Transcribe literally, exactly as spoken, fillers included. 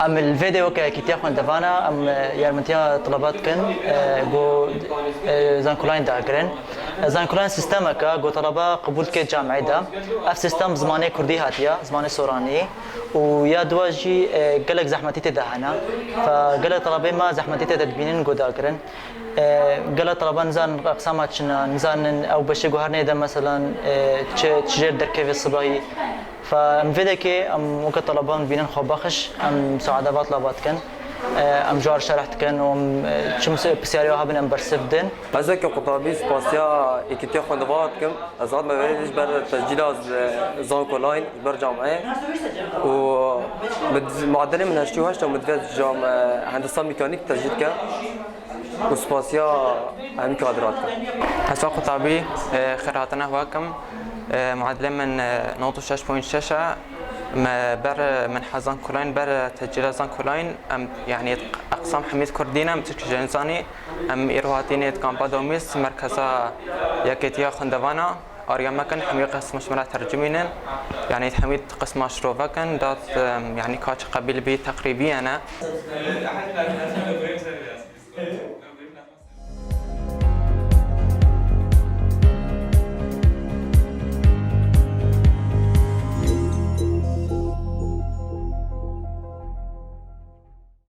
Em li vê de weke Yekîtiya Xwendevana em yarmetiya tilaba dikin, e, ku, e, zankolayên dagirin. E, zankolayên sîstemeke ku tilaba qebûl dike camiyê de. Ev sîstem zimanê kurdî hatiye, zimanê soranî. Û ya dua jî, e, gelek zehmetî tê de hene. Fe gelek tilabê me zehmetî tê de dibînin ku dagirin. E, gelek tilaba nizanin qisama çi ne, nizanin ew beşê ku her neyde meselan, e, çi, çi jêr derkevê sibahî. Fe em vê dekê em weke talaban dibînin xwe bexiş, em musaade va talaba dikin. E, em ji wan re şerh dikin û em, e, çi mus-, pisyarî hebin em bersiv din. Ez weke qutabî spasiya Yekîtiya Xwendevana dikim. Ez hatime vê ji ber tescîla z-, zankolayên ji ber camiyê û min, muadilê min heştê û heşt e û min divê cam, e, hendesa mîkanîk tescîl ke. Û spasiya hemî kadra dikim. Hesa qutabî, e, xêr hatine hewa kim. E, muadilê min, e, nod û şeş point şeş e. Me ber, e, min hezan kulayn ber, e, tecîla zan kulayn. Em, yanî, eqsam hemî kurdî ne, em tişkî jê nizanî. Em îro hatînê di kampa Domîs, merkeza Yekîtiya Xwendevana. Ariya me kin, hemî qisma ji me re tercimînin. Yanî, hemî qisma şirovekin, dat, e, yanî, kaç qebîl bî, teqrîbî ye ne.